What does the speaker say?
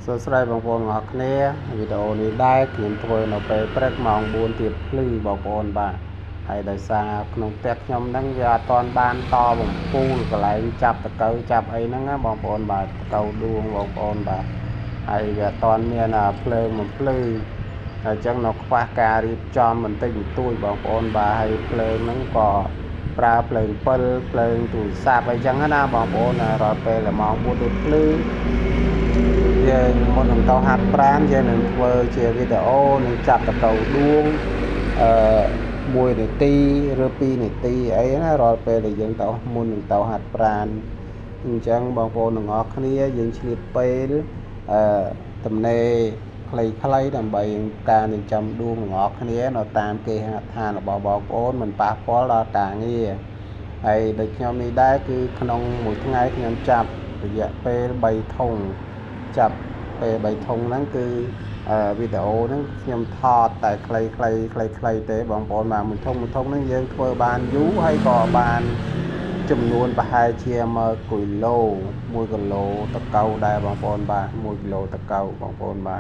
សួស្តីបងប្អូនទាំងអស់គ្នាវីដេអូនេះដែរខ្ញុំធ្វើនៅពេលព្រឹកម៉ោង4ទៀបភ្លឺបងប្អូនបាទហើយដោយសារក្នុងផ្ទះខ្ញុំហ្នឹងវាអត់ទាន់បានតបំពូលកន្លែងចាប់តកៅចាប់អីហ្នឹងណាបងប្អូនបាទតកៅដួងបងប្អូនបាទហើយវាអត់ទាន់មានភ្លើងបំភ្លឺហើយអញ្ចឹងនៅខ្វះការរៀបចំបន្តិចបន្តួចបងប្អូនបាទហើយភ្លើងហ្នឹងក៏ប្រើភ្លើងពិលភ្លើងទូរស័ព្ទអីចឹងណាបងប្អូនរាល់ពេលម៉ោង4ទៀបភ្លឺយើងមុននឹងទៅហាត់ប្រាណយើងនឹងធ្វើជាវីដេអូនឹងចាប់តកៅដួងអឺ1នាទីឬ2នាទីអីណារាល់ពេលដែលយើងទៅមុននឹងទៅហាត់ប្រាណអញ្ចឹងបងប្អូនទាំងអស់គ្នាយើងឆ្លៀតពេលអឺទំនេរខ្លីៗដើម្បីការចិញ្ចឹមដួងទាំងអស់គ្នានៅតាមគេហដ្ឋានរបស់បងប្អូនមិនប៉ះពាល់ដល់ការងារហើយដូចខ្ញុំនេះដែរគឺក្នុងមួយថ្ងៃខ្ញុំចាប់រយៈពេល3ធុងចាប់ពេល3ធុងហ្នឹងគឺវីដេអូហ្នឹងខ្ញុំថតតែខ្លីៗខ្លីៗទេបងប្អូនបាទមួយធុងមួយធុងហ្នឹងយើងធ្វើបានយូរហើយក៏បានចំនួនប្រហែលជា1គីឡូ1គីឡូតកៅដែរបងប្អូនបាទ1គីឡូតកៅបងប្អូនបាទ